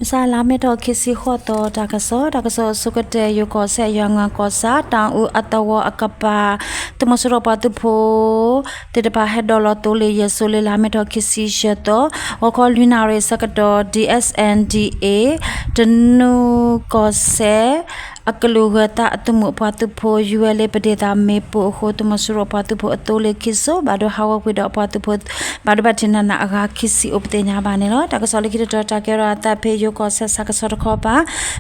မုၢ်ဆါလါမ့ၤထီၣ်ခံဆံဃိးသီ တၢ်ကစီၣ်, တၢ်ကစီၣ်အဆိကတၢၢ် ယိၤကီၢ်စဲၣ် ယွၤငွၤကီၢ်ဆၣ် တၢ်အူအသဝီအကပၤ သုးမီၤစိရိၤပှၤသုးဖိ သ့ၣ်တဖၣ်ဟဲဒိးလီၤသိလ့ၣ်ယဲၢ်စိလ့ၣ် လါမ့ၤထီၣ်ခံဆံယဲၢ်သီ ဂီၤခီလွံၢ်နၣ်ရံၣ်ဆၢကတီၢ် ဒီး S N D A တနူၤကီၢ်စဲၣ် အကလုာ်ဂၢၤသးအသုးမုၢ်အပှၤသုးဖိ ယူဝဲလ့ပဒ့ၣ်သးမ့ၣ်ပိၢ်အဃိ သုးမီၤစိရိၤပှၤသုးဖိအသိလ့ၣ်ခံစိ ဘၣ်ဒိဟးဂီၤကွံာ်ဒီးအပှၤသုးဖိ ဘၣ်ဒိဘၣ်ထံးနးနးအဂၤခံဆံအိၣ်ပသ့ၣ်ညါဘၣ်န့ၣ်လီၤ. တၢ်ကစီၣ်လၢခံတတီၤ တၢ်ကဲထီၣ်အသးဖဲယိၤကီၢ်စဲၣ်ဆၣ်ကဆီတခီပၤ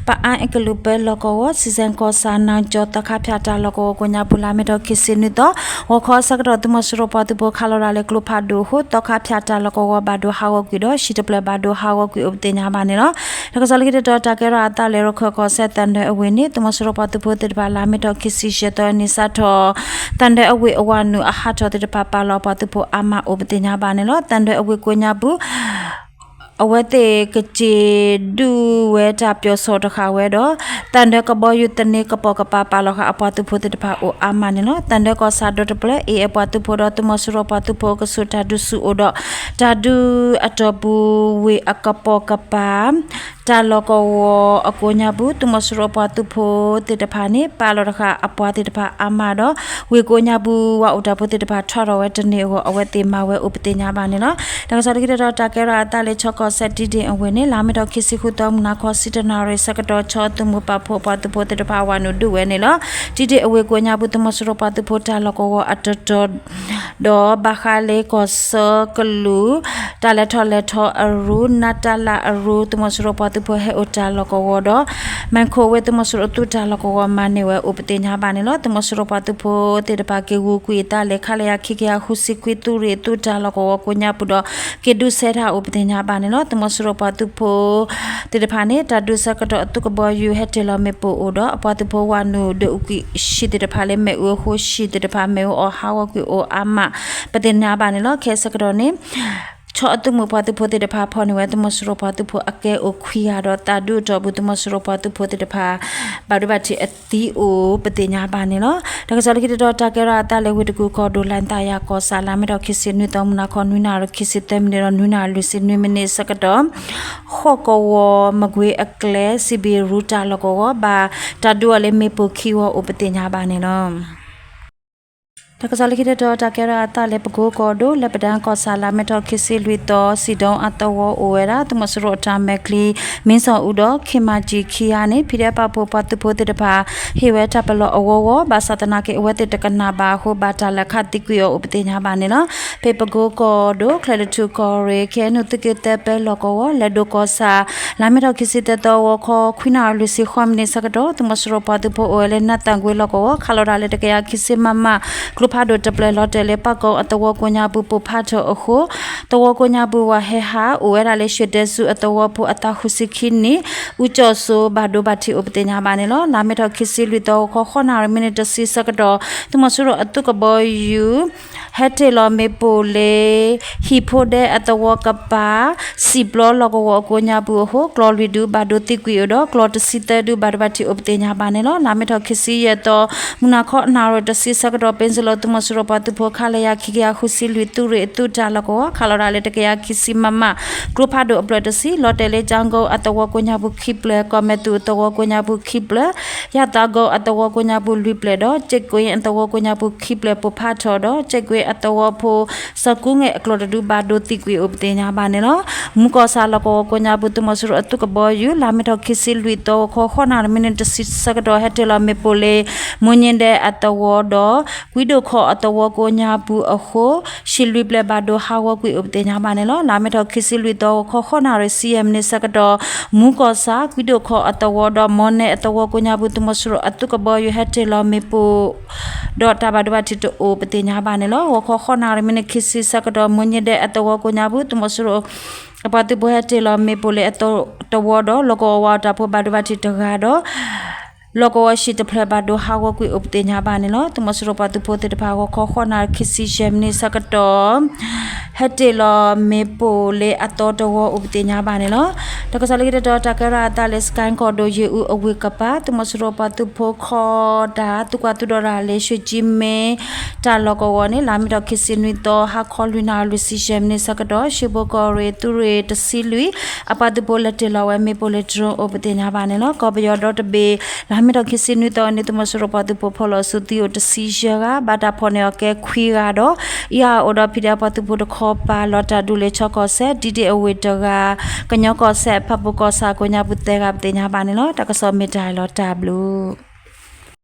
ပအါအကလုာ်ပၢလီၢ်ကဝီၤ စံစဲၣ်ကီၢ်ဆၣ် နၢ်ကၠီသီခါဖၠၣ်တၢ်လီၢ်ကဝီၤကိးညါပူၤ လါမ့ၤထီၣ်ခံဆံနွံသီ ဂီၤခီဆၢကတီၢ် သုးမီၤစိရိၤပှၤသုးဖိခးလီၤဒၣ်လၢကျိဖးဒိၣ်အဃိ သီခါဖၠၣ်တၢ်လီၢ်ကဝီၤဘၣ်ဒိဟးဂီၤကွံာ်ဒီး ဟံၣ်တဖျၢၣ်ဘၣ်ဒိဟးဂီၤကွံာ်အိၣ်ပသ့ၣ်ညါဘၣ်န့ၣ်လီၤ. တၢ်ကစီၣ်လၢခံတတီၤ တၢ်ကဲထီၣ်အသးလၢရခၢၣ်ကီၢ်စဲၣ်သၣ်ဒၢအဝ့ၢ်န့ၣ် သုးမီၤစိရိၤပှၤသုးဖိသ့ၣ်တဖၣ် လါမ့ၤထီၣ်ခံဆံယဲၢ်သီအနံၤ စးထီၣ် သၣ်ဒၢအဝ့ၢ်အဝၤနုာ်အဟးထီၣ်သ့ၣ်တဖၣ် ပာ်လီၤပှၤသုးဖိအါမးအိၣ်ပသ့ၣ်ညါဘၣ်န့ၣ်လီၤ. သၣ်ဒၢအဝ့ၢ်ကိးညါပူၤ အဝဲသ့ၣ်ကစ့ၢ်ဒုးဝဲတၢ်ပၠီၤစီၣ်တဃာ်ဝဲဒီး သၣ်ဒၢကဘီယူၤသန့ကပိာ်ကပၤ ပာ်လီၤဃာ်အပှၤသုးဖိသ့ၣ်တဖၣ်အိၣ်အါမးန့ၣ်လီၤ. သၣ်ဒၢကီၢ်ဆၣ်ဒီတဖျၢၣ် အ့ၣ်အဲၣ်ပှၤသုးဖိဒီး သုးမီၤစိရိၤပှၤသုးဖိအကဆူး တၢ်ဒုးဆူၣ်အိၣ်ဒီး တၢ်ဒုးအတီၢ်ပူၤဝ့ၢ်အကပိာ်ကပၤ တၢ်လီၢ်ကဝီၤအကိးညါပူၤ သုးမီၤစိရိၤပှၤသုးဖိသ့ၣ်တဖၣ်န့ၣ် ပာ်လီၤတဃာ်အပှၤသ့ၣ်တဖၣ်အါမးဒီး ဝ့ၢ်ကိးညါပူၤ ဝၤအိၣ်တၢ်ဖိသ့ၣ်တဖၣ်ထီၣ်ထီၣ်ဝဲတန့ၢ်အဂီၢ် အဝဲသ့ၣ်မၤဝဲအိၣ်ပသ့ၣ်ညါဘၣ်န့ၣ်လီၤ. တၢ်ကစီၣ်လၢခံတတီၤ တၢ်ကဲထီၣ်အသးလၢ ခၠီကီၢ်စဲၣ် တံဒ့ၣ်အဝ့ၢ်န့ၣ် လါမ့ၤထီၣ်ခံဆံဃုသီ မုၢ်နၤခီဆံတၢနၣ်ရံၣ်ဆၢကတီၢ် ခၠီသုးမုၢ်ပာ်ဖှိၣ်ပှၤသုးဖိသ့ၣ်တဖၣ် ဝၤနုာ်ဒုးဝဲန့ၣ်လီၤ. တံဒ့ၣ်အဝ့ၢ်ကိးညါပူၤ သုးမီၤစိရိၤပှၤသုးဖိတၢ်လီၢ်ကဝီၤအတတီၤ ဒီးဘၣ်ဃးလၢကီၢ်ဆၢကလုာ် တၢ်လဲၤထီၣ်လဲၤထီအရူ နးတလးအရူ သုးမီၤစိရိၤပှၤသုးဖိဟဲအိၣ်တၢ်လီၢ်ကဝီၤဒီး မၤခိၣ်ဝ့ၢ် သုးမီၤစိရိၤအသုးတၢ်လီၢ်ကဝီၤ မၤန့ၢ်ဝဲအိၣ်ပသ့ၣ်ညါဘၣ်န့ၣ်လီၤ. သုးမီၤစိရိၤပှၤသုးဖိသ့ၣ်တဖၣ် က့ၤဂုာ်ကွံာ်အသးလၢ ခလရ ခံကယၤဃုဆံခွံ သုးရ့ၣ်အသုးတၢ်လီၢ်ကဝီၤကိးညါပူၤဒီး က့ၤဒုးဆဲးတၢ်အိၣ်ပသ့ၣ်ညါဘၣ်န့ၣ်လီၤ. သုးမီၤစိရိၤပှၤသုးဖိသ့ၣ်တဖၣ်န့ၣ် တၢ်ဒုးဆၢကတီၢ်အသုးကဘီယူၤ ဟဲတ့ၢ်လီၤမ့ၣ်ပိၢ်အိၣ်ဒီး အပှၤသုးဖိဝၤနုာ်ဒုးကွံာ်ဟံၣ်သ့ၣ်တဖၣ်လၢမ့ၣ်အူအဃိ ဟံၣ်သ့ၣ်တဖၣ်မ့ၣ်အူအီၣ်ဟးဂီၤကွံာ်အိၣ်အါမး ပသ့ၣ်ညါဘၣ်န့ၣ်လီၤ. ခဲအံၤဆၢကတီၢ်န့ၣ် ခၠီအသုးမုၢ်ပှၤသုးဖိသ့ၣ်တဖၣ် ဖီၣ်န့ၢ်ဝဲသုးမီၤစိရိၤပှၤသုးဖိအကဲအိၣ်ခွံဂၤဒီး သးဒုးအတီၢ်ပူၤ သုးမီၤစိရိၤပှၤသုးဖိသ့ၣ်တဖၣ် ဘၣ်ဒိဘၣ်ထံးအသံအိၣ်ပသ့ၣ်ညါဘၣ်န့ၣ်လီၤ. တၢ်ကစီၣ်လၢခံတတီၤ တၢ်ကဲထီၣ်အသးလၢဝ့ၢ်တကူၣ်ကီၢ်ဒိၣ် လၢသးယၤကီၢ်ဆၣ် လါမ့ၤထီၣ်ခံဆံနွံသီ မုၢ်နၤခီ နွံနၣ်ရံၣ်ခံဆံသၢမံးနံးဒီး နွံနၣ်ရံၣ်လွံၢ်ဆံနွံမံးနံးဆၢကတီၢ် ဃိးကဝီၤမကွ့အကျဲ စံးဘံရူတၢ်လီၢ်ကဝီၤ ဘၣ်တၢ်ဒုးအီၤလၢမ့ၣ်ပိၢ်ခံဝီအိၣ်ပသ့ၣ်ညါဘၣ်န့ၣ်လီၤ. တၢ်ကစီၣ်လၢခံတတီၤ တၢ်ကဲထီၣ်အသးလၢပကိကီၢ်ဒိၣ် လၢပဒၢကီၢ်ဆၣ် လါမ့ၤထီၣ်ခံဆံလွံၢ်သီ စံးဒိအသဝီအိၣ်ဝဲဒၣ် သုးမီၤစိရိၤအတၢ်မဲာ်ချံ မင်းဇော်ဦးဒီး ခင်မကြီး ခံဂၤန့ၣ် ဖံးဒဲးပာ်ဖှိၣ်ပှၤသုးဖိသ့ၣ်တဖၣ် ဟ့ၣ်ဝဲတၢ်ပလီၢ်အဂီၢ်ဂီၢ် ဘၣ်ဆၣ်သနာ်က့ အဝဲသ့ၣ်တကနၣ်ဘၣ်အဃိ ဘၣ်တၢ်လဲၤခးသံကွံာ်အီၤအိၣ်ပသ့ၣ်ညါဘၣ်န့ၣ်လီၤ. ဖဲပကိကီၢ်ဒိၣ် ချဲးလၢထူၣ်ကီၢ်ရ့ၣ် ခဲအံၤနုာ်သုးက့သၢပၢလီၢ်ကဝီၤ လဲၤဒိၣ်ကီၢ်ဆၣ် လါမ့ၤထီၣ်ခံဆံသၢသီ ဂီၤခီ ခွံနၣ်ရံၣ်လွံၢ်ဆံဃိးမံးနံးဆၢကတီၢ် သုးမီၤစိရိၤပှၤသုးဖိအိၣ်ဝဲလၢ နၢ်သၣ်ကွ့လီၢ်ကဝီၤ ခးလီၤတၢ်လၢ တကယၤခံဆံ မမ ကျိဖးဒိၣ်တဖျၢၣ် လီၤတဲာ်လၢ ပၢ်ကိာ်အသဝီကိးညါပူၤ ပိၢ်ဖးထီၣ်အဃိ သဝီကိးညါပူၤ ဝၤဟဲဟး အိၣ်ဝဲဒၣ်လၢ ရွှ့ၣ်ဒဲစူအသဝီဖိ အသးဃုဆံခံနံၣ် အူကၠီၣ်စိ ဘၣ်ဒိဘၣ်ထံးအိၣ်ပသ့ၣ်ညါဘၣ်န့ၣ်လီၤ. လါမ့ၤထီၣ်ခံဆံလွံၢ်သီ ဂီၤခီ ဃိးနၣ်ရံၣ်မံးနံးတဆံဆၢကတီၢ် သုးမီၤစိရိၤအသုးကဘီယူၤ ဟဲတ့ၢ်လီၤမ့ၣ်ပိၢ်လၢ ဟံၣ်ဖိဒဲအသဝီကပၤ စံၣ်ပျီလီၢ်ကဝီၤအကိးညါပူၤအဃိ ကျီၢ်လွံၢ်ဒု ဘၣ်ဒိသံကွံာ်အိၣ်ဒီး ကျီၢ်တဆံသၢဒု ဘၣ်ဒိဘၣ်ထံးအိၣ်ပသ့ၣ်ညါဘၣ်န့ၣ်လီၤ. လါမ့ၤထီၣ်ခံဆံယဲၢ်သီ မုၢ်နၤခီ နၣ်ရံၣ်တဆံဆၢကတီၢ် ပ့စလီၤ သုးမီၤစိရိၤပှၤသုးဖိ ခလရ ခံကယၤဃုဆံလွံၢ် သုးရ့ၣ်အသုးတၢ်လီၢ်ကဝီၤ ခးလီၤတၢ်လၢ တကယၤခံဆံ မမ ကျိဖးဒိၣ်အဖျၢၣ်တဆံ လီၤတဲာ်လၢ ကၠီကိအသဝီကိးညါပူၤခံဖျၢၣ် ကီၢ်မဲာ်သူၣ်အသဝီကိးညါပူၤခံဖျၢၣ် ယၣ်သးကိအသဝီကိးညါပူၤလွံၢ်ဖျၢၣ်ဒီး ကၠ့ၣ်ကွ့အသဝီကိးညါပူၤခံဖျၢၣ် ပိၢ်ဖးထီၣ်ဒီး ကၠ့ၣ်ကွ့အသဝီဖိ စီၤကူငဲၢ်အကျီၢ်တဒု ဘၣ်ဒိသံကွံာ်အိၣ်ပသ့ၣ်ညါဘၣ်န့ၣ်လီၤ. မူကီၢ်ဆၣ်လီၢ်ကဝီၤကိးညါပူၤ သုးမီၤစိရိၤအသုးကဘီယူၤ လါမ့ၤထီၣ်ခံဆံလွံၢ်သီ ဂီၤခီ ဃိးနၣ်ရံၣ်မံးနံးတဆံဆၢကတီၢ် ဟဲတ့ၢ်လီၤမ့ၣ်ပိၢ်လၢ မိၢ်ည့ဒဲအသဝီဒီး ကွံဒိၣ်ခီၣ်အသဝီကိးညါပူၤအဃိ ဟံၣ်လွံၢ်ဖျၢၣ်ဘၣ်ဒိဟးဂီၤကွံာ်အိၣ်ပသ့ၣ်ညါဘၣ်န့ၣ်လီၤ. လါမ့ၤထီၣ်ခံဆံလွံၢ်သီ ဂီၤခီ ဃိးနၣ်ရံၣ်ဆံယဲၢ်မံးနံးဆၢကတီၢ် မူကီၢ်ဆၣ် ကွံဒိၣ်ခီၣ်အသဝီဒီး မိၢ်နဲအသဝီကိးညါပူၤ သုးမီၤစိရိၤအသုးကဘီယူၤ ဟဲတ့ၢ်လီၤမ့ၣ်ပိၢ် ဒီးတၢ်ဘၣ်ဒိဘၣ်ထံးတအိၣ်ပသ့ၣ်ညါဘၣ်န့ၣ်လီၤ. ဂီၤခီ ဃိးနၣ်ရံၣ်မံးနံးခံဆံဆၢကတီၢ် မိၢ်ည့ဒဲအသဝီကိးညါပူၤ သုးမီၤစိရိၤ အပှၤသုးဖိဟဲတ့ၢ်လီၤမ့ၣ်ပိၢ်လၢ အသဝီဒီး လီၢ်ကဝီၤဝၤအတၢ်ဖိ ဘၣ်ဒိဘၣ်ထံးတဂၤဒီး လီၢ်ကဝီၤဟံၣ်တဖျၢၣ် ဘၣ်ဒိဟးဂီၤကွံာ်အိၣ်ပသ့ၣ်ညါဘၣ်န့ၣ်လီၤ. သုးမီၤစိရိၤပှၤသုးဖိသ့ၣ်တဖၣ် ဂီၤခီ ဃိးနၣ်ရံၣ်ခံဆံယဲၢ်မံးနံးဆၢကတီၢ် ဟဲတ့ၢ်လီၤမ့ၣ်ပိၢ်လၢအသီတဝီအိၣ်ပသ့ၣ်ညါဘၣ်န့ၣ်လီၤ. တၢ်ကစီၣ်လၢခံတတီၤ တၢ်ကဲထီၣ်အသးလၢ စကဲကီၢ်ဒိၣ် ယ့ၣ်အူအဝ့ၢ်ကပၤ သုးမီၤစိရိၤပှၤသုးဖိခိးတၢ် သုးကွၢ်သုးဒီးတၢ်လၢ ရွှေကျီးမဲ တၢ်လီၢ်ကဝီၤန့ၣ် လါမ့ၤထီၣ်ခံဆံနွံသီ ဟါခီလွံၢ်နၣ်ရံၣ်လွံၢ်ဆံယဲၢ်မံးနံးဆၢကတီၢ် ရွှေဘိုကီၢ်ရ့ၣ် သုးရ့ၣ်တဆံလွံၢ် အပှၤသုးဖိလဲၤတ့ၢ်လီၤဝဲမ့ၣ်ပိၢ်လၢ drone အိၣ်ပသ့ၣ်ညါဘၣ်န့ၣ်လီၤ. ကီၢ်ပယီၤဒီတဘ့ၣ် လါမ့ၤထီၣ်ခံဆံနွံသီအနံၤ သုးမီၤစိရိၤပှၤသုးဖိဖီၣ်လီၤစုသံအိၣ်တဆံယဲၢ်ဂၤ ဘၣ်တၢ်ဖီၣ်န့ၢ်အီၤကဲခွံဂၤဒီး အံၤအအိၣ်ဒီး ဖံးဒဲး ပှၤသုးဖိတခီပၤ လီၤတၢ်ဒုးလၢ ခၠီကီၢ်စဲၣ် ဒံဒ့ၣ်အဝ့ၢ်တဂၤ ကညီကီၢ်စဲၣ် ဖၣ်ပူၤကီၢ်ဆၣ်ကိးညါပူၤသၢဂၤပသ့ၣ်ညါဘၣ်န့ၣ်လီၤ. တၢ်ကစီၣ်မ့ၢ်တၢ်အံၤလီၤ တၢ်ဘျုး